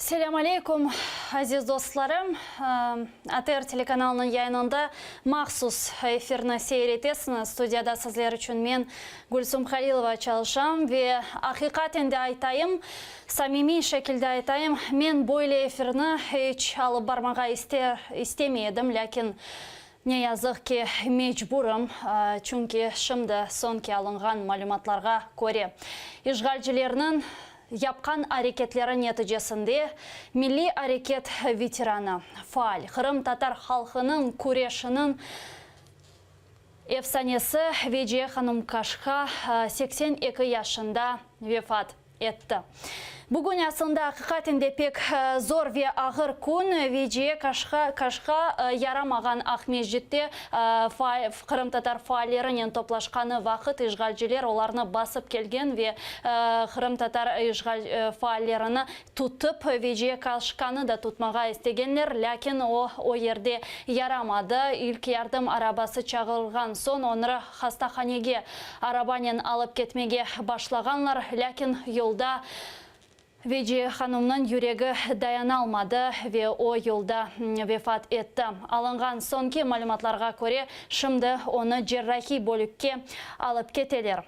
Selâm aleykum, aziz dostlarım! ATR telekanalınıñ yayınında mahsus efirni seyir etesiñiz. Studiyada sizler içün men, Gülsum Halilova, çalışam ve aqiqaten de aytayım, samimiy şekilde aytayım, men böyle efirni iç alıp barmağa istemey edim, lâkin ne yazıq ki, mecburım, çünki şimdi soñki alınğan malümatlarğa köre, işğalcilerniñ yapqan areketleri neticesinde milliy areket veteranı, faal, qırımtatar halqınıñ küreşiniñ efsanesi Veciye hanım Kaşka 82 yaşında vefat etti. Bugün aslında aqiqaten de pek zor ve ağır kün. Veciye Kaşka, Kaşka yaramağan Aqmescitte qırımtatar faallerinen toplaşqanı vaqıt işğalciler olarnı basıp kelgen ve qırımtatar işğal faallerini tutıp, Veciye Kaşkanı da tutmağa istegenler, lâkin o, o yerde yaramadı. İlk yardım arabası çağırılğan soñ onı hastahanege Arabanen alıp ketmege başlağanlar, lâkin yolda Veciye hanımnıñ yüregi dayanalmadı ve o yolda vefat etti. Alınğan soñki malümatlarğa köre, şimdi onı cerrahiy bölükke alıp keteler.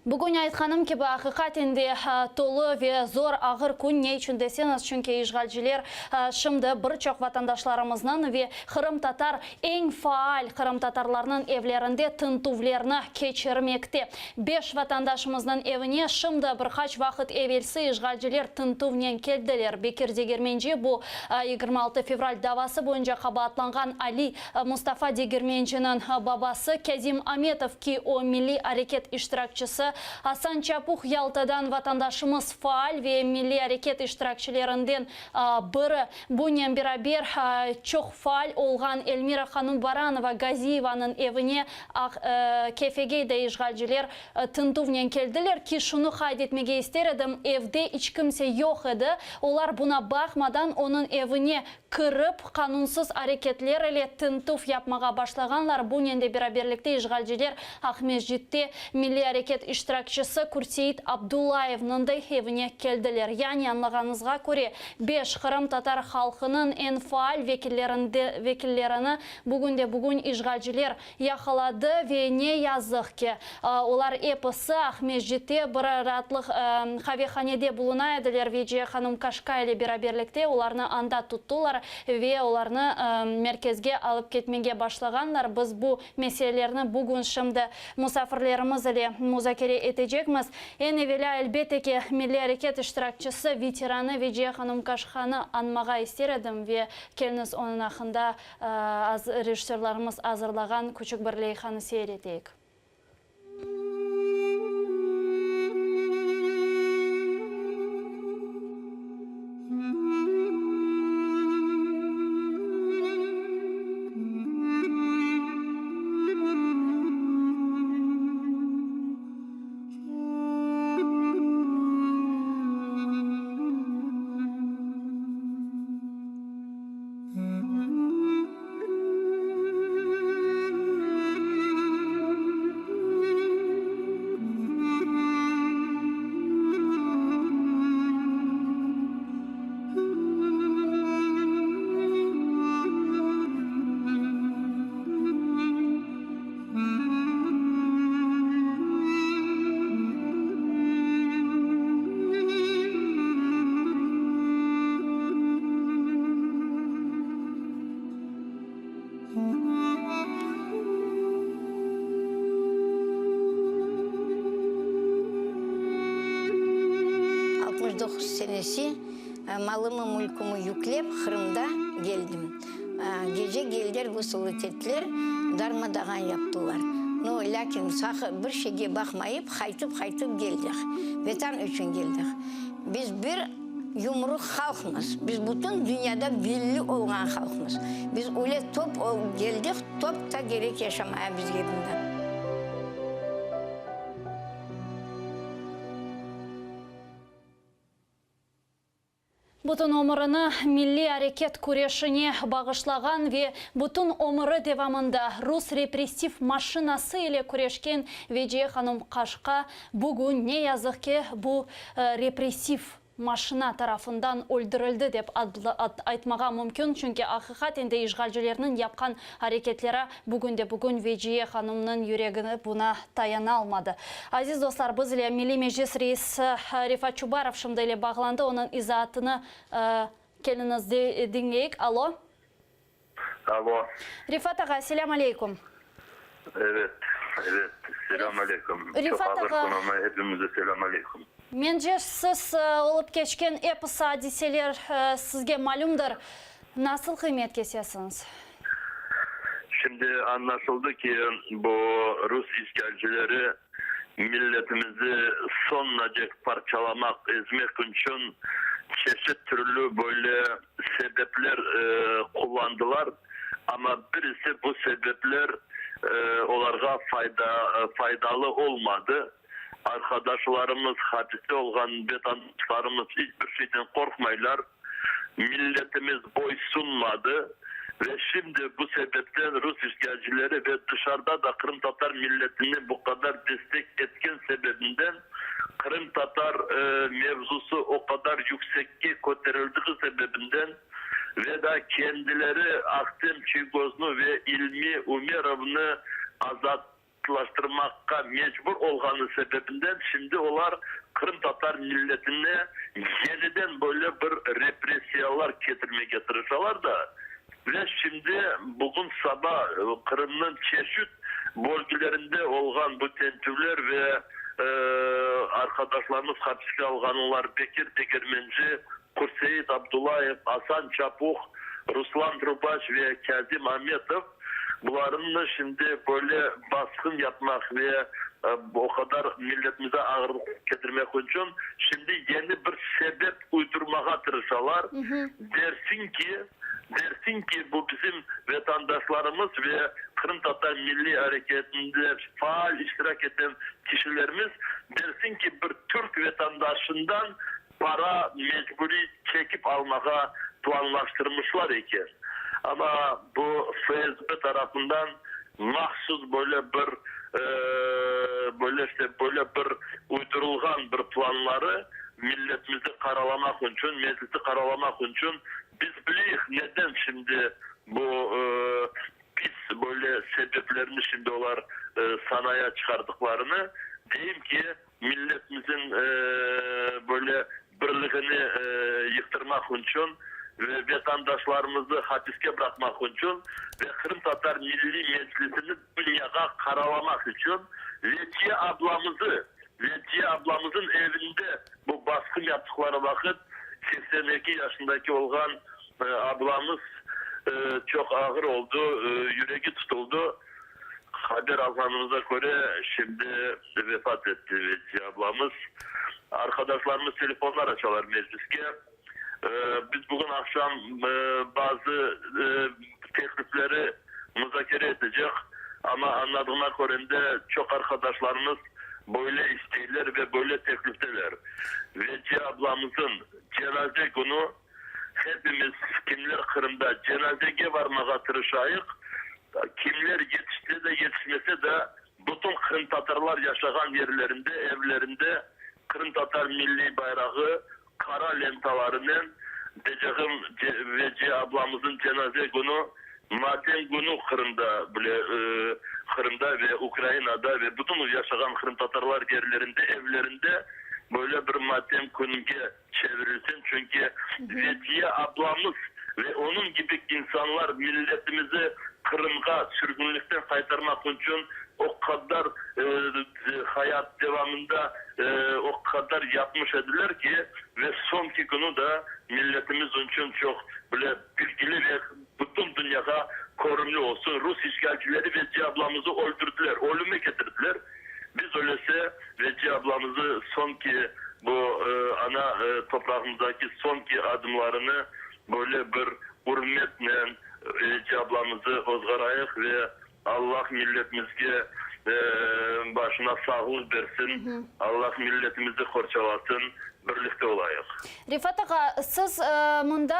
Bugün, aytqanım kibi, aqiqaten de tolu ve zor, ağır kün. Ne içün deseñiz, çünki işğalciler şimdi bir çoq vatandaşlarımıznıñ ve qırımtatar Eñ faal qırımtatarlarnıñ evlerinde tintüvlerni keçirmekte. Beş vatandaşımıznıñ evine şimdi bir qaç vaqıt evelsi işğalciler tintüvnen keldiler. Bekir Degermenci, bu 26 fevral davası boyunca qabaatlanğan Ali Mustafa Degermenciniñ babası, Kâzim Ametov, ki o milliy areket iştirakçisi, Asan Çapuh, Yaltadan vatandaşımız, faal ve milliy areket iştirakçilerinden biri. Bunen beraber, çoq faal olğan Elmira hanım Baranova Gaziyevanıñ evine Kefege de işğalciler tintüvnen keldiler ki, şunı qayd etmege ister edim, evde iç kimse yoq edi, olar buna baqmadan onıñ evine kirip, qanunsız areketler ile tintüv yapmağa başlağanlar. Bunen de beraberlikte işğalciler Aqmescitte milliy areket iştirakçisi Kürtseit Abdullayevniñ de evine keldiler. Yani, añlağanıñızğa köre, Beş qırımtatar halqınıñ eñ faal vekillerini bugünde-bugün işğalciler yaqaladı ve ne yazıq ki, olar episi Aqmescitte bir raatlıq qavehanede buluna ediler, Veciye hanım Kaşka ile beraberlikte olarnı anda tuttılar ve olarnı merkezge alıp ketmege başlağanlar. Biz bu meselelerni bugün şimdi musafirlerimiz ile muzakere etecekmiz. Eñ evelâ, elbette ki, milliy areket iştirakçisi, veteranı Veciye hanım Kaşkanı añmağa ister edim ve keliñiz onıñ aqqında rejissörlarımız azırlağan küçük bir leyhanı seyir eteyik. 69 senesi malımı, mülkümü yüklep Qırımda geldim. Gece geldiler, vısılıt ettiler, darma-dağan yaptılar. No, lâkin saqı bir şeyge baqmayıp, qaytıp-qaytıp geldik. Vetan içün geldik. Biz bir yumruq halqmız. Biz bütün dünyada belli olğan halqmız. Biz öyle top olıp geldik, top da kerek yaşamaya bizge bunda. Bütün ömürini milliy areket küreşine bağışlağan ve bütün ömüri devamında rus repressiv maşinası ile küreşken Veciye hanım Kaşka bugün, ne yazıq ki, bu repressiv. maşina tarafından öldürildi dep aytmağa mümkün, çünki aqiqaten de işğalcilerniñ yapqan areketleri bugünde-bugün Veciye hanımnıñ yüregi buña tayanalmadı. Aziz dostlar, biz ile Milliy Meclis reisi Refat Çubarov şimdi ile bağlandı, onıñ izaatını keliñiz diñleyik. Alo. Alo. Refat ağa, selâm aleyküm. Evet, evet, selâm aleyküm. Refat Çoq ağır ağa. kün ama epimize selâm aleyküm. Mence, siz olıp keçken episi adiseler sizge malümdir. Nasıl qıymet kesesiñiz? Şimdi añlaşıldı ki, bu rus işğalcileri milletimizi soñunacek parçalamaq, ezmek içün çeşit türlü böyle sebepler qullandılar, amma birisi bu sebepler olarğa fayda faydalı olmadı. Arqadaşlarımız, hapiste olğan vetandaşlarımız iç bir şeyden qorqmaylar. Milletimiz boysunmadı ve şimdi bu sebepten rus işğalcileri ve dışarıda da qırımtatar milletine bu qadar destek etken sebebinden qırımtatar mevzusı o qadar yüksekke köterildiği sebebinden ve da kendileri Ahtem Çiygoznı ve İlmi Umerovnı azat Laştırmaqqa mecbur olğanı sebebinden şimdi olar qırımtatar milletine yeniden böyle bir repressiyalar ketirmege tırışalar da ve şimdi bugün saba Qırımnıñ çeşit bölgelerinde olğan bu tentüvler ve arqadaşlarımız hapiske alğanlar Bekir Degermenci, Qurseit Abdullayev, Asan Çapuh, Ruslan Trubaç ve Kâzim Ametov, Bularnı şimdi böyle basqın yapmaq ve o qadar milletimize ağırlıq ketirmek içün şimdi yeni bir sebep uydurmağa tırışalar. Dersiñ ki, dersiñ ki, bu bizim vetandaşlarımız ve qırımtatar milliy areketinde faal iştirak eten kişilerimiz, dersiñ ki, bir türk vetandaşından para mecburiy çekip almağa planlaştırmışlar eken. Amma bu FSB tarafından mahsus böyle bir, böyle işte, böyle bir uydurılğan bir planları milletimizi qaralamaq içün, Meclisi qaralamaq içün, biz bileyik neden şimdi bu pis böyle sebeplerni şimdi olar sanaya çıqardıqlarını, deyim ki, Milletimizin böyle birligini yıqtırmaq içün ve vetandaşlarımızı hapiske bıraqmaq içün ve Qırımtatar Milliy Meclisini dünyağa qaralamaq içün Veciye ablamızı, Veciye ablamızın evinde bu basqın yaptıqları vaqıt 82 yaşındaki olğan ablamız çoq ağır oldı, yüregi tutuldı. Haber alğanımıza köre, şimdi vefat etti Veciye ablamız. Arqadaşlarımız telefonlar açalar mecliske. Biz bugün aqşam bazı teklifleri muzakere etecek, amma añladığıma körende çoq arqadaşlarımız böyle isteyler ve böyle teklifteler. Veciye ablamızın cenaze künü hepimiz, kimler Qırımda, cenazege varmağa tırışayıq. Kimler yetişse de, yetişmese de, bütün qırımtatarlar yaşağan yerlerinde, evlerinde qırımtatar milliy bayrağı qara lentalarınen deycegim, Veciye ablamıznıñ cenaze künü, matem künü Qırımda bile, Qırımda ve Ukrainada ve bütün yaşağan qırımtatarlar yerlerinde, evlerinde böyle bir matem künge çevirilsin, çünki Veciye ablamız ve onıñ kibi insanlar milletimizi Qırımğa sürgünlikten qaytarmaq içün o qadar hayat devamında o qadar yapmış ediler ki, ve soñki künü da milletimiz içün çoq bile bilgili ve bütün dünyağa körümli olsun. Rus işğalcileri Veciye ablamızı öldürdiler, ölüme ketirdiler. Biz öylese Veciye ablamızı soñki bu ana toprağımızdaki soñki adımlarını böyle bir ürmetnen Veciye ablamızı ozğarayıq ve Allah milletimizge başına sağlıq bersin, Allah milletimizi qorçalasın. Birlikte olayıq. Refat ağa, siz mında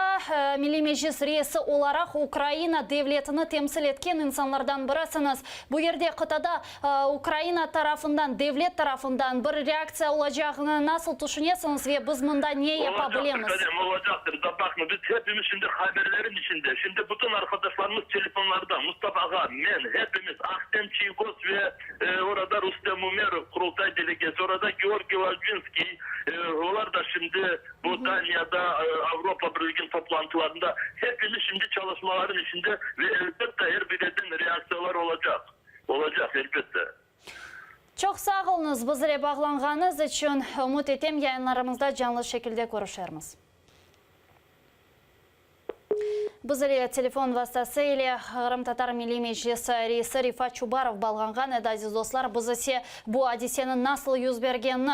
Milliy Meclis reisi olaraq Ukraina devletini temsil etken insanlardan birisiñiz. Bu yerde qıtada Ukraina tarafından, devlet tarafından bir reaktsiya olacağını nasıl tüşünesiñiz ve biz mında ne yapa bilemiz? Olacaqtır, Kanem, olacaqtır. Da baqma, biz hepimiz şimdi haberlerin içinde. Şimdi bütün arqadaşlarımız telefonlarda, Mustafa ağa, men, hepimiz, Ahtem Çiygoz ve Orada Rustem Umerov, Qurultay delegesi, orada Georgiy Lojinskiy, olar da şimdi bu Daniyada Avropa Birliginiñ toplantılarında. Hepimiz şimdi çalışmaların içinde ve elbette er bir yerden reaktsiyalar olacaq, olacaq, elbette. Çoq sağ oluñız bizle bağlanğanıñız içün. Ümüt etem, yayınlarımızda canlı şekilde körüşermiz. Biz ile telefon vastası ile Qırımtatar Milliy Meclisi reisi Refat Çubarov bağlanğan edi, aziz dostlar. Biz ise bu adiseniñ nasıl yüz bergenini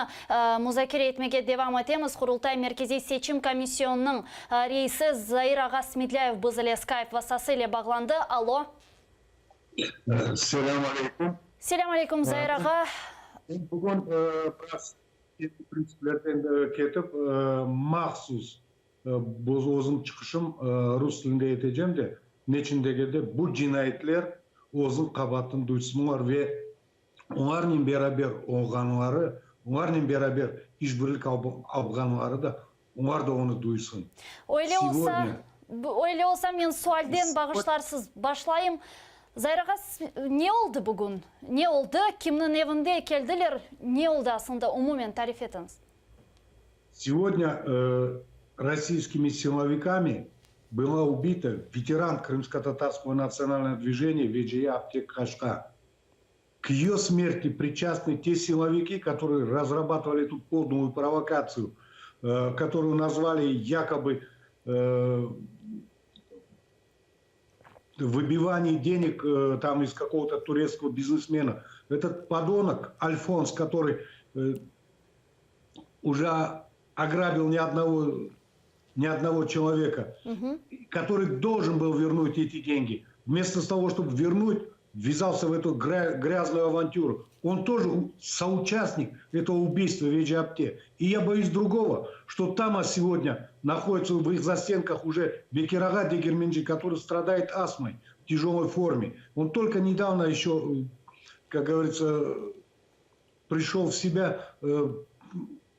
muzakere etmege devam etemiz. Qurultay Merkeziy seçim komisyonınıñ reisi Zair ağa Smedlâyev biz ile Skype vastası ile bağlandı. Alo. Selâm aleyküm. Selâm aleyküm, Zair ağa. Bugün biraz printsiplerden ketip, mahsus Bu özüm çıqışım rus tilinde etecem de, neçün degende, bu cinayetler özüñ qabaatını duysınlar ve olarnen beraber olğanları, olarnen beraber işbirlik alğanları da, olar da onı duysın. Öyle olsa, öyle olsa men sualden, bağışlarsız, başlayım. Zair ağa, ne oldı bugün? Ne oldı? Kimniñ evinde keldiler? Ne oldı aslında, umumen tarif etiñiz. Сегодня российскими силовиками была убита ветеран крымско-татарского национального движения Веджие апте Кашка. К ее смерти причастны те силовики, которые разрабатывали эту подлую провокацию, которую назвали якобы выбивание денег там из какого-то турецкого бизнесмена. Этот подонок Альфонс, который уже ограбил ни одного человека, который должен был вернуть эти деньги. Вместо того, чтобы вернуть, ввязался в эту грязную авантюру. Он тоже соучастник этого убийства Веджие апте. И я боюсь другого, что там а сегодня находится в их застенках уже Бекир ağa Дегерменджи, который страдает астмой в тяжелой форме. Он только недавно еще, как говорится, пришел в себя,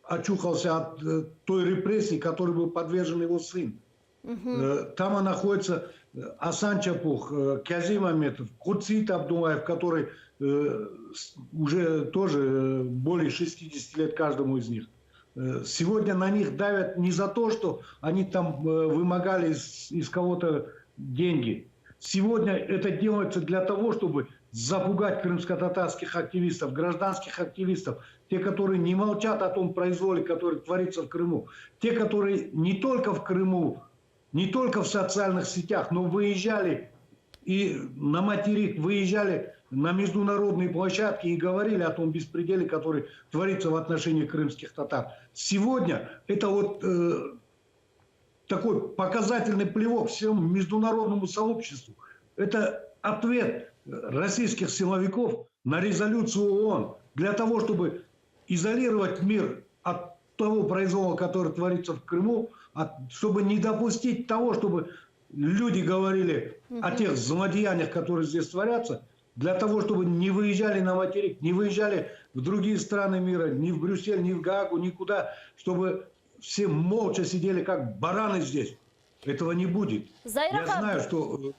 очухался от той репрессии, которой был подвержен его сын. Угу. Там находится Асан Чапух, Кязим Аметов, Куртсеит Абдулаев, который уже тоже более 60 лет каждому из них. Сегодня на них давят не за то, что они там вымогали из кого-то деньги. Сегодня это делается для того, чтобы запугать крымско-татарских активистов, гражданских активистов, те, которые не молчат о том произволе, который творится в Крыму, те, которые не только в Крыму, не только в социальных сетях, но выезжали и на материк, выезжали на международные площадки и говорили о том беспределе, который творится в отношении крымских татар. Сегодня это вот такой показательный плевок всему международному сообществу. Это ответ российских силовиков на резолюцию ООН для того, чтобы изолировать мир от того произвола, который творится в Крыму, чтобы не допустить того, чтобы люди говорили о тех злодеяниях, которые здесь творятся, для того, чтобы не выезжали на материк, не выезжали в другие страны мира, ни в Брюссель, ни в Гаагу, никуда, чтобы все молча сидели, как бараны здесь. Этого не будет. Zair Я знаю, что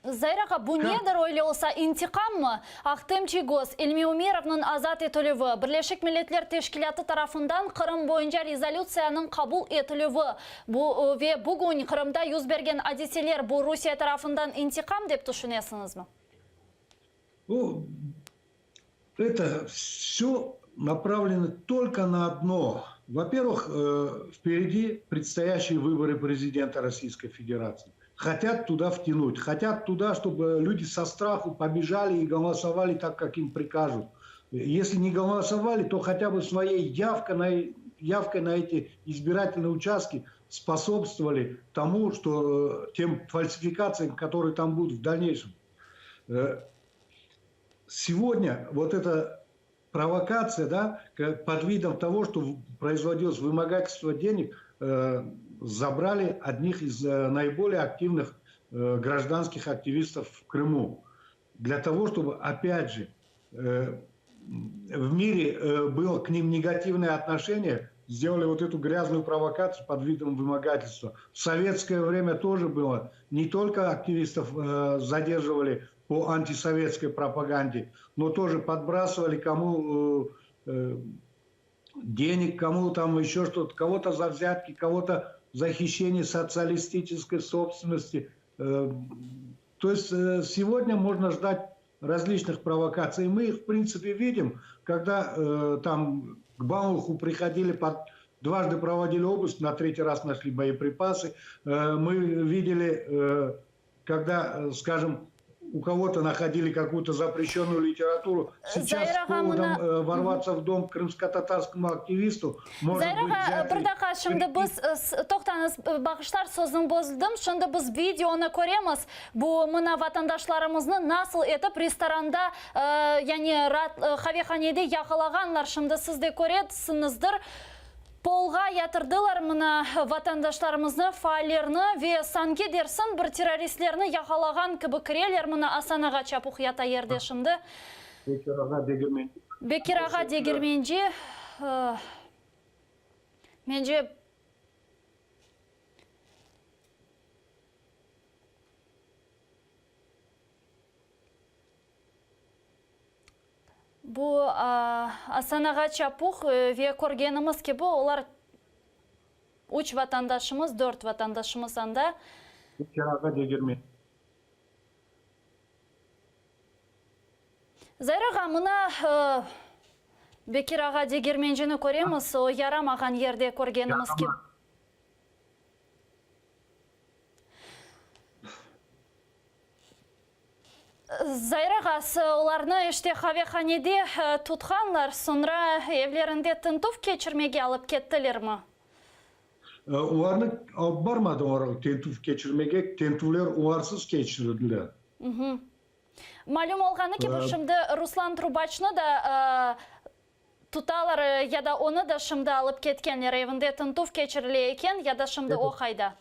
Zair ağa, bu nedir öyle olsa, intiqammı? Ahtem Çiygoz, İlmi Umerovnıñ azat etilüvi, Birleşik Milletler Teşkilâtı tarafından Qırım boyunca rezolütsiyanıñ qabul etilüvi bu ve bugün Qırımda yüz bergen adiseler bu Rusiye tarafından intiqam dep tüşünesiñizmi? Ну, это все направлено только на одно. Во-первых, впереди предстоящие выборы президента Российской Федерации. Хотят туда втянуть, хотят туда, чтобы люди со страху побежали и голосовали так, как им прикажут. Если не голосовали, то хотя бы своей явкой на эти избирательные участки способствовали тому, что тем фальсификациям, которые там будут в дальнейшем. Сегодня вот эта провокация, да, под видом того, что производилось вымогательство денег, забрали одних из наиболее активных гражданских активистов в Крыму. Для того, чтобы, опять же, в мире было к ним негативное отношение, сделали вот эту грязную провокацию под видом вымогательства. В советское время тоже было. Не только активистов задерживали по антисоветской пропаганде, но тоже подбрасывали кому денег, кому там еще что-то, кого-то за взятки, кого-то за хищение социалистической собственности. То есть сегодня можно ждать различных провокаций. Мы их, в принципе, видим, когда там к Бауху приходили, под, дважды проводили обыск, на третий раз нашли боеприпасы. Мы видели, когда, скажем, у кого-то находили какую-то запрещенную литературу. Сейчас Zair ağa, поводом mına ворваться в дом к крымско-татарскому активисту может Zair быть ağa, взятый bir daqqa, şimdi biz, toqtañız, bağışlar sözüni bozdım, şimdi biz videonı köremiz, bu mına vatandaşlarımıznı nasıl etip restoranda, yani qavehanede yaqalağanlar, şimdi siz de köresiñizdir. Polğa yatırdılar mına vatandaşlarımıznı, faallerni ve sanki dersiñ bir terroristlerni yaqalağan kibi kireler mına Asan ağa Çapuh yata yerde şimdi. Bekir ağa Degermenci. Bekir ağa Degermenci, mence. Bu Asan ağa Çapuh ve körgenimiz kibi, olar üç vatandaşımız, dört vatandaşımız anda. Bekir ağa Degermen. Zair ağa, mına Bekir ağa Degermencini köremiz, o yaramağan yerde körgenimiz kibi. Zair ağa, olarnı işte qavehanede tutqanlar, soñra evlerinde tintüv keçirmege alıp kettilermi? Olarnı alıp barmadılar tintüv keçirmege, tintüvler olarsız keçirildiler. Malüm olğanı kibi, şimdi Ruslan Trubaçnı da tutalar ya da onı da şimdi alıp ketkenler, evinde tintüv keçirile eken ya da şimdi o qayda?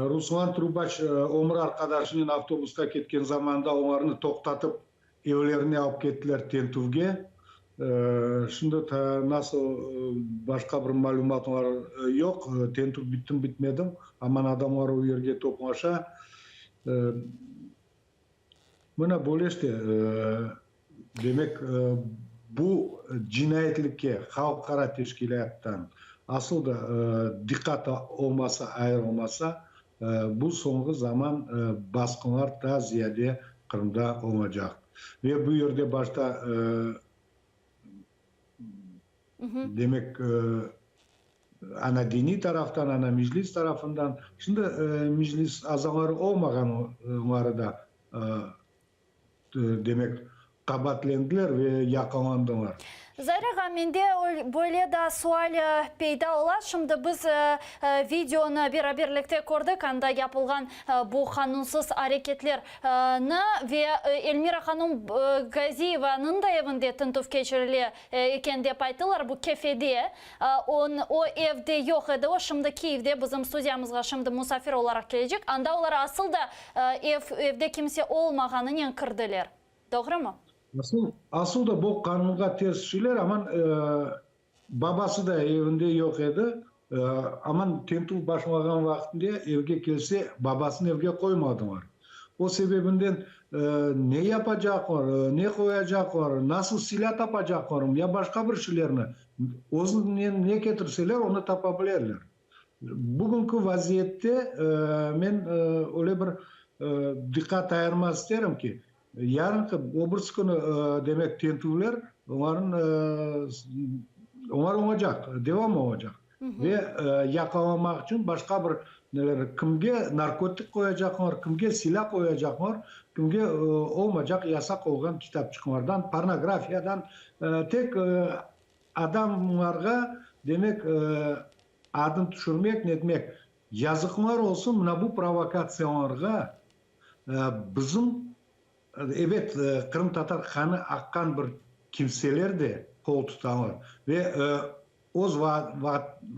Ruslan Trubaç ömür arqadaşınen avtobusta ketken zamanda olarnı toqtatıp, evlerine alıp kettiler tentüvge. Şimdi nasıl başqa bir malümatlar yoq, tentüv bittimi, bitmedimi, aman adamlar o yerge toplaşa. Mına böyle işte, demek, bu cinayetlikke halqara teşkilâttan asıl da diqqat olmasa, ayırılmasa, bu soñğı zaman basqınlar daa ziyade Qırımda olacaq. Ve bu yerde başta, demek, ana diniy taraftan, ana Meclis tarafından, şimdi Meclis azaları olmağanları da, demek, qabaatlendiler ve yaqalandılar. Zair ağa, mende böyle daa sual peyda ola. Şimdi biz videonı beraberlikte kördik, anda yapılğan bu qanunsız areketlerni ve Elmira hanım Gaziyevanıñ da evinde tintüv keçirile eken dep ayttılar, bu Kefede. O evde yoq edi, o şimdi Kiyevde bizim studiyamızğa şimdi musafir olaraq kelecek. Anda olar asıl da ev, evde kimse olmağanınen kirdiler. Doğrumı? Asıl, asıl da bu qanunğa ters şeyler, aman babası da evinde yoq edi, aman tintüv başlağan vaqtında evge kelse, babasını evge qoymadılar. O sebebinden ne yapacaqlar, ne qoyacaqlar, nasıl silâ tapacaqlar, ya başqa bir şeylerni, özünen ne ketirseler, onı tapa bilerler. Bugünki vaziyette men öyle bir diqqat ayırmaq isterim ki, yarınki, o birisi künü, demek, tintüvler, olarnıñ, olar olacaq, devam olacaq. Ve yaqalamaq içün başqa bir neler, kimge narkotik qoyacaqlar, kimge silâ qoyacaqlar, kimge olmaycaq yasaq olğan kitapçıqlardan, pornografiyadan, tek adamlarğa, demek, adım tüşürmek, netmek. Yazıqlar olsun, mına bu provokatsiyalarğa bizim, ebet, qırımtatar qanı aqqan bir kimseler de qol tutalar. Ve. öz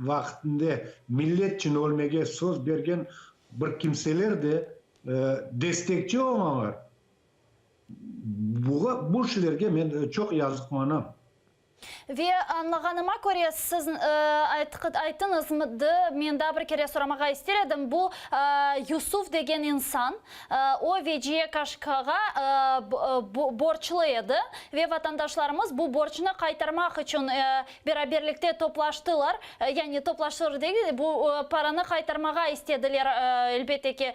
vaqtında milletçün ölmege söz bergen bir kimseler de destekçi olğanlar. Buğa, bu şeylerge men çoq yazıqlanam. Ve añlağanıma köre, siz ayttıñız, men daa bir kere soramağa ister edim, bu Yusuf degen insan, o Veciye Kaşkağa borçlu edi ve vatandaşlarımız bu borcnı qaytarmaq içün beraberlikte toplaştılar, yani toplaştılar degil, bu paranı qaytarmağa istediler, elbette ki,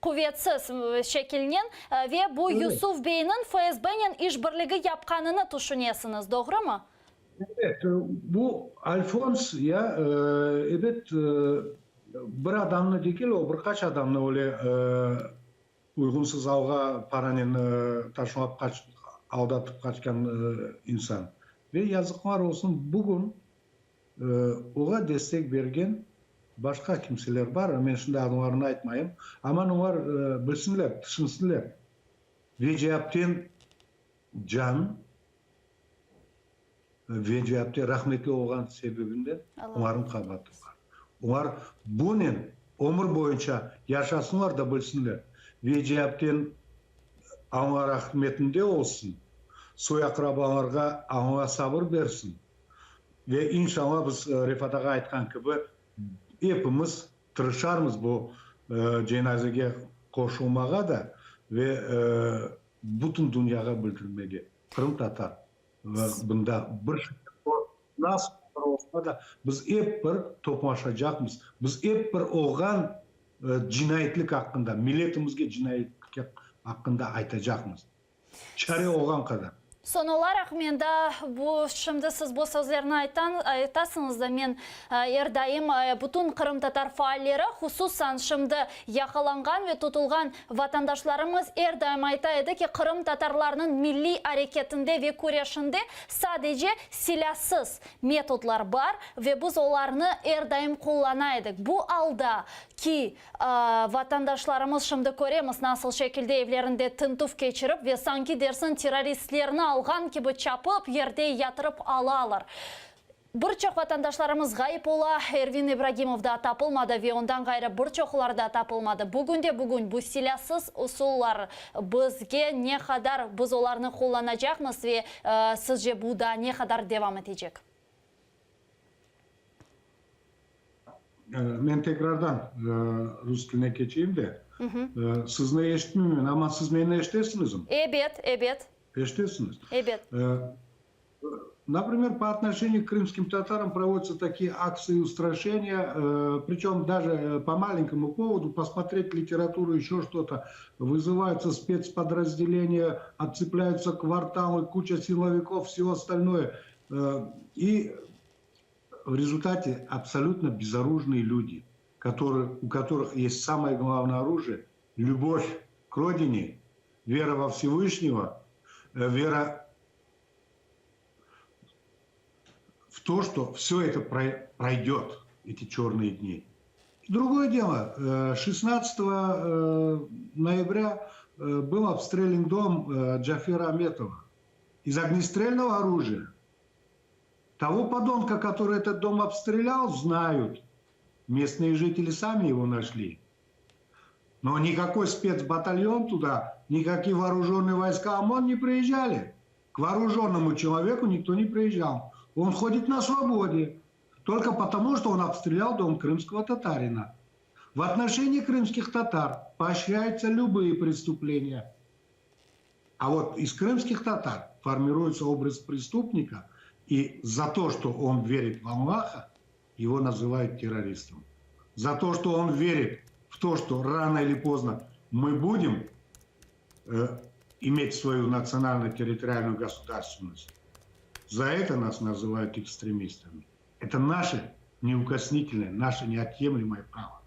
Quvetsiz şekilnen ve bu Yusuf beyniñ FSBnen işbirligi yapqanını tüşünesiñiz, doğrumı? Ebet, bu Alfons ya, ebet, bir adamnı degil, o bir qaç adamnı öyle uyğunsız alğa paranen taşlap aldatıp qaçqan insan. Ve yazıqlar olsun, bugün Oğa destek bergen başqa kimseler bar, men şimdi adlarını aytmayım, aman olar bilsinler, tüşünsinler, Veciye apten can, Veciye apte rahmetli olğan sebebinden olarnıñ qabaatı bar. Olar bunen ömür boyunca yaşasınlar da bilsinler, Veciye apten Alla rahmetinde olsun, soy-aqrabalarğa Alla sabır bersin. Ve inşallah biz Refat ağa aytqan kibi, epimiz tırışarmız bu cenazege qoşulmağa da ve bütün dünyağa bildirmege, qırımtatar bunda bir şey nasıl olsa da biz ep bir toplaşacaqmız, biz ep bir olğan cinayetlik aqqında, milletimizge cinayetlik aqqında aytacaqmız. Çare olğan qadar. Soñ olaraq men daa bu, şimdi siz bu sözlerni aytasıñız da, men er daim bütün qırımtatar faalleri, hususan şimdi yaqalanğan ve tutulğan vatandaşlarımız er daim ayta edi ki, qırımtatarlarnıñ milliy areketinde ve küreşinde sadece silâsız metodlar bar ve biz olarnı er daim qullana edik. Bu alda ki, Vatandaşlarımız şimdi köremiz, nasıl şekilde evlerinde tintüv keçirip ve sanki dersiñ terroristlerni alğan kibi çapıp, yerde yatırıp alalar. Bir çoq vatandaşlarımız ğayıp ola, Ervin İbragimov da tapılmadı ve ondan ğayrı bir çoqları da tapılmadı. Bugünde bugün bu silâsız usullar bizge ne qadar, biz olarnı qullanacaqmız ve sizce bu daa ne qadar devam etecek? Men tekrardan rus tiline keçeyim de. Sizni eşitmeymen, amma siz meni eşitesiñizmi? Ebet, ebet. Eşitesiñiz? Ebet. Naprimer, po otnoşenию k krımskim tatarам проводятся такие aktsiya устрашения, причем даже по маленькому поводу, посмотреть литературу, еще что-то, вызываются спецподразделения, отцепляются кварталы, куча силовиков, все остальное. И в результате абсолютно безоружные люди, которые, у которых есть самое главное оружие – любовь к родине, вера во Всевышнего, э, вера в то, что все это пройдет, эти черные дни. Другое дело, 16 э, э, ноября был обстрелян дом Джафера Аметова из огнестрельного оружия. Того подонка, который этот дом обстрелял, знают. Местные жители сами его нашли. Но никакой спецбатальон туда, никакие вооруженные войска ОМОН не приезжали. К вооруженному человеку никто не приезжал. Он ходит на свободе. Только потому, что он обстрелял дом крымского татарина. В отношении крымских татар поощряются любые преступления. А вот из крымских татар формируется образ преступника, и за то, что он верит в Аллаха, его называют террористом. За то, что он верит в то, что рано или поздно мы будем э, иметь свою национально-территориальную государственность, за это нас называют экстремистами. Это наше неукоснительное, наше неотъемлемое право.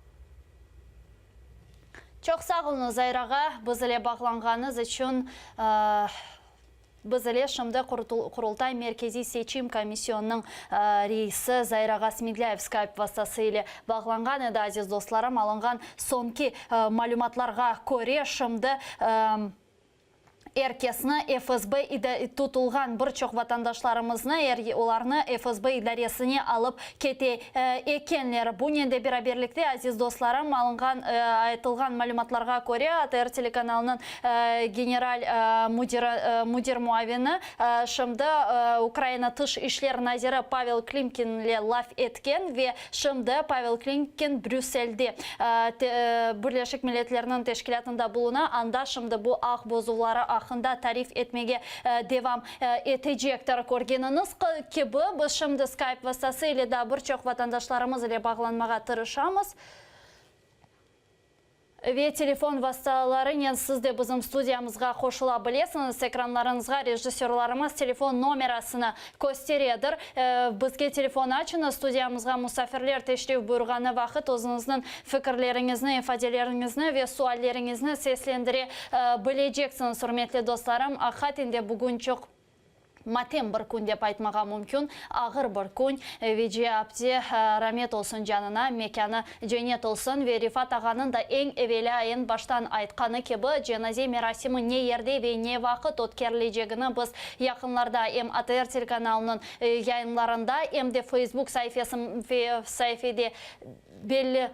Çoq sağ oluñız, Zair ağa, biz ile bağlanğanıñız içün. Biz ile şimdi Qurultay Merkeziy seçim komisyonınıñ reisi Zair ağa Smedlâyev Skype vastası ile bağlanğan edi. Aziz dostlarım, alınğan soñki malümatlarğa köre, şimdi. Er kesni FSB tutulğan bir çoq vatandaşlarımıznı, er olarnı FSB idaresine alıp kete ekenler. Bunen de beraberlikte, aziz dostlarım, alınğan aytılğan malümatlarğa köre, ATR telekanalınıñ general müdiri, müdir muavini şimdi Ukraina Tış işler naziri Pavel Klimkinle laf etken ve şimdi Pavel Klimkin Brüsselde Birleşik Milletlerniñ Teşkilâtında buluna, anda şimdi bu aq bozuvları aqqında tarif etmege devam etecektir. Körgeniñiz kibi, biz şimdi Skype vastası ile daa bir çoq vatandaşlarımız ile bağlanmağa tırışamız. Ve telefon vastalarınen siz de bizim studiyamızğa qoşula bilesiñiz. Ekranlarıñızğa rejissörlarımız telefon nomerasını kösteredir. Bizge telefon açıñız, studiyamızğa musafirler teşrif buyurğanı vaqıt özüñizniñ fikirleriñizni, ifadeleriñizni ve sualleriñizni seslendire bileceksiñiz. Ürmetli dostlarım, aqiqaten de bugün çoq Matem bir kün dep aytmağa mümkün, ağır bir kün. Veciye apte, ramet olsun canına, mekânı cennet olsun. Ve Refat ağanıñ da eñ evelâ, eñ baştan aytqanı kibi, cenaze merasimi ne yerde ve ne vaqıt ötkerilecegini biz yaqınlarda em ATR telekanalınıñ yayınlarında, em de Facebook saifede belli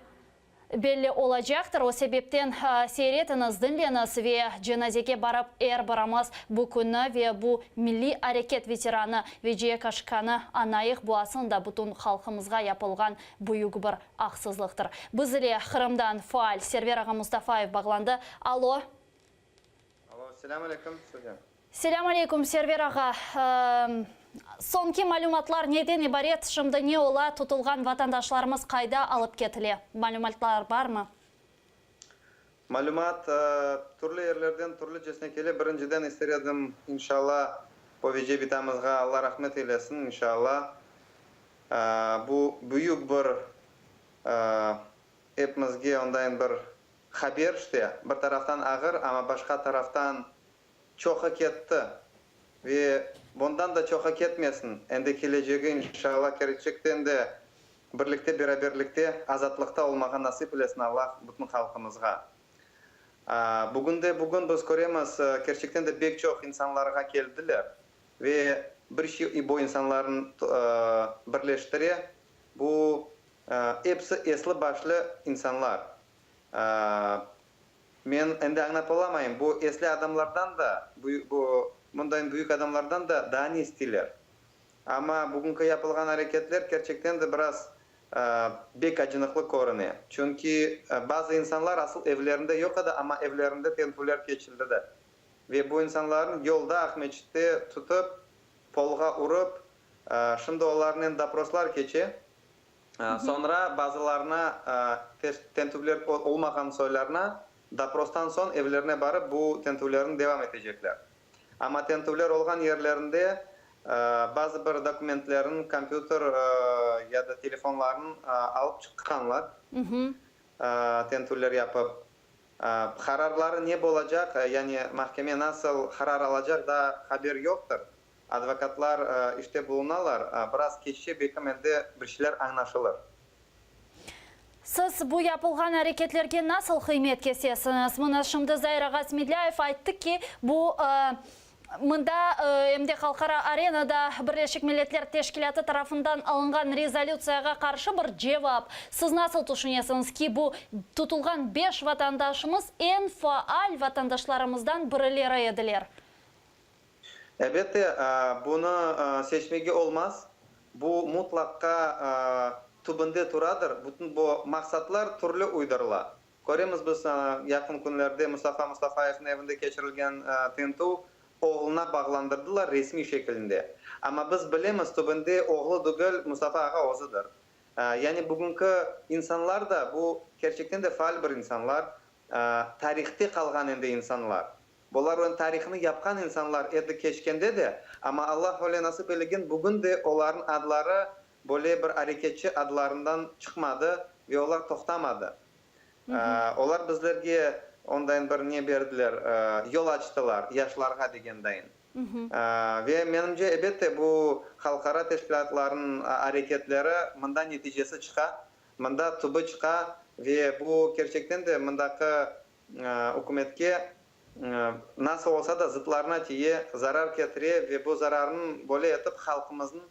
Belli olacaqtır. O sebepten seyretiñiz, diñleñiz ve cenazege barıp er birimiz bu künni ve bu milliy areket veteranı Veciye Kaşkanı añayıq, bu aslında bütün halqımızğa yapılğan büyük bir aqsızlıqtır. Biz ile Qırımdan faal Server ağa Mustafayev bağlandı. Alo. Alo, selâm aleyküm, Sofya. Selâm aleyküm, Server ağa. Soñki malümatlar neden ibaret, şimdi ne ola, tutulğan vatandaşlarımız qayda alıp ketile, malümatlar barmı? Malümat türlü yerlerden türlücesine kele. Birinciden ister edim, inşalla, o Veciye bitamızğa Alla rahmet eylesin, inşalla. Bu büyük bir epimizge ondayın bir Haber işte, bir taraftan ağır, amma başqa taraftan çoqı ketti ve bundan da çoqı ketmesin, endi kelecegi inşallah kerçekten de birlikte beraberlikte azatlıqta olmağa nasip eylesin Allah bütün halqımızğa. Bugünde bugün biz köremiz kerçekten de bek çoq insanlarğa keldiler ve bir şey bu insanlarnı birleştire, bu episi esli başlı insanlar. Men endi añlap olamayım, bu esli adamlardan da, bu mundayın büyük adamlardan da daa ne isteyler? Amma bugünki yapılğan areketler kerçekten de biraz bek acınıqlı körüne. Çünki bazı insanlar asıl evlerinde yoq edi, amma evlerinde tentüvler keçirildi. Ve bu insanlarnı yolda Aqmeçitte tutıp, polğa urıp, şimdi olarnen doproslar keçe. Soñra bazılarına tentüvler olmağan soylarına doprostan soñ evlerine barıp bu tentüvlerni devam etecekler. Amma tentüvler olğan yerlerinde bazı bir dokumentlerin, kompyuter ya da telefonların alıp çıqqanlar, tentüvler yapıp. Qararları ne bolacaq, yani mahkeme nasıl qarar alacaq daa haber yoqtır. Advokatlar işte bulunalar, biraz keççe belkim endi bir şeyler añlaşılır. Siz bu yapılğan areketlerge nasıl qıymet kesesiñiz? Mına şimdi Zair ağa Smedlâyev ayttı ki, bu mında em de halqara arenada Birleşik Milletler Teşkilâtı tarafından alınğan rezolütsiyağa qarşı bir cevap. Siz nasıl tüşünesiñiz ki, bu tutulğan beş vatandaşımız eñ faal vatandaşlarımızdan birileri ediler? Elbette, bunı seçmege olmaz. Bu mutlaqqa tübünde turadır. Bütün bu maqsatlar türlü uydurıla. Köremiz biz, yaqın künlerde Mustafa Mustafayevniñ evinde keçirilgen tintüv oğluna bağlandırdılar resmiy şekilinde. Amma biz bilemiz, tübünde oğlu degil, Mustafa ağa özüdir. Yani bugünki insanlar da, bu kerçekten de faal bir insanlar, tarihte qalğan endi insanlar. Bular ön tarihını yapqan insanlar edi keçkende de, amma Allah öyle nasip eylegen, bugün de olarnıñ adları böyle bir areketçi adlarından çıqmadı ve olar toqtamadı. Olar bizlerge ondayın bir ne berdiler, yol açtılar yaşlarğa degendayın. Ve menimce, ebette, bu halqara teşkilâtlarnıñ areketleri mında neticesi çıqa, mında tübü çıqa ve bu kerçekten de mındaki ükümetke. Nasıl olsa da zıtlarına tiye, zarar ketire ve bu zararnıñ böyle etip halqımıznı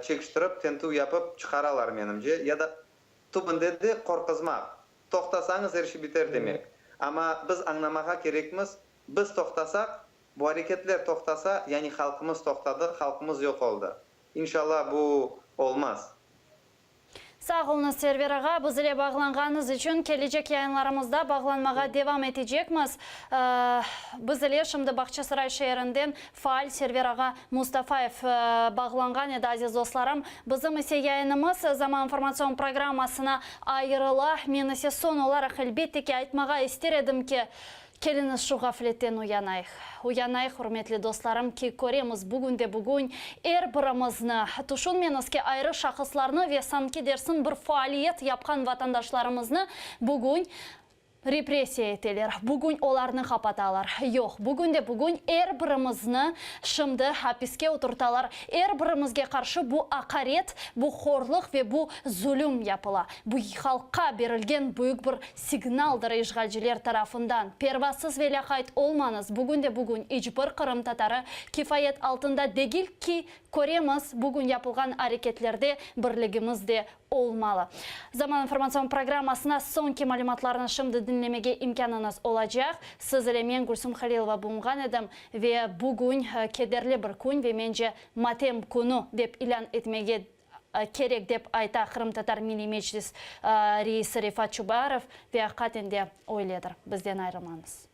çekiştirip, tintüv yapıp çıqaralar, menimce, ya da tübünde de qorquzmaq, toqtasañız er şey biter demek. Amma biz añlamağa kerekmiz, biz toqtasaq, bu areketler toqtasa, yani halqımız toqtadı, halqımız yoq oldı. İnşallah bu olmaz. Sağ oluñız, Server ağa, biz ile bağlanğanıñız içün. Kelecek yayınlarımızda bağlanmağa devam etecekmiz. Biz ile şimdi Bağçasaray şeerinden faal Server ağa Mustafayev bağlanğan edi, aziz dostlarım. Bizim ise yayınımız Zaman informatsion programmasına ayırıla. Men ise soñ olaraq elbette ki aytmağa ister edim ki, Keliñiz şu ğafletten uyanayıq. Uyanayıq, ürmetli dostlarım, ki köremiz bugünde-bugün er birimizni, tüşünmeñiz ki, ayrı şahıslarnı ve sanki dersiñ bir faaliyet yapqan vatandaşlarımıznı bugün repressiya eteler, bugün olarnı qapatalar. Yoq, bugünde-bugün er birimizni şimdi apiske oturtalar, er birimizge qarşı bu aqaret, bu horluq ve bu zulüm yapıla. Bu halqqa berilgen büyük bir Signaldır işğalciler tarafından. Pervasız ve lâqayt olmañız, bugün de bugün iç bir qırımtatarı kifayet altında degil ki, köremiz, bugün yapılğan areketlerde birligimiz de olmalı. Zaman informatsion programmasına soñki malümatlarnı şimdi diñlemege imkânıñız olacaq. Siz ile men Gülsüm Halilova bulunğan edim ve bugün kederli bir kün ve mence matem künü dep ilân etmege kerek, dep ayta Qırımtatar Milliy Meclis reisi Refat Çubarov, ve aqiqaten de öyledir. Bizden ayırılmañız.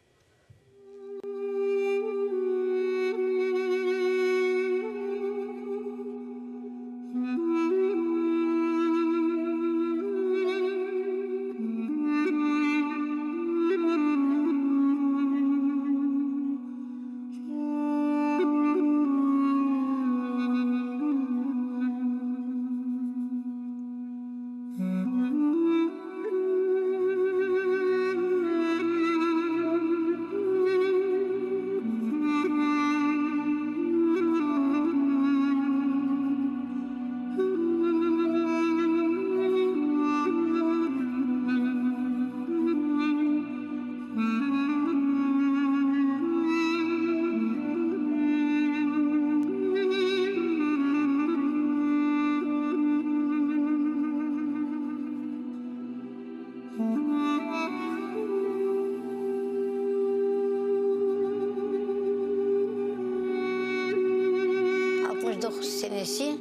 69 senesi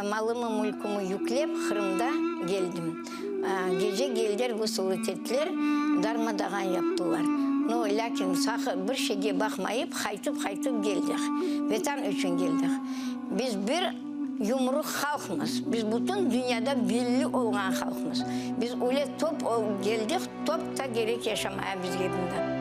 malımı, mülkümü yüklep Qırımda geldim. Gece geldiler, gusıl etettiler, darma-dağan yaptılar. No, lâkin saqı bir şeyge baqmayıp, qaytıp-qaytıp geldik. Vetan içün geldik. Biz bir yumruq halqmız. Biz bütün dünyada belli olğan halqmız. Biz öyle top olıp geldik, top da kerek yaşamaya bizge bunda.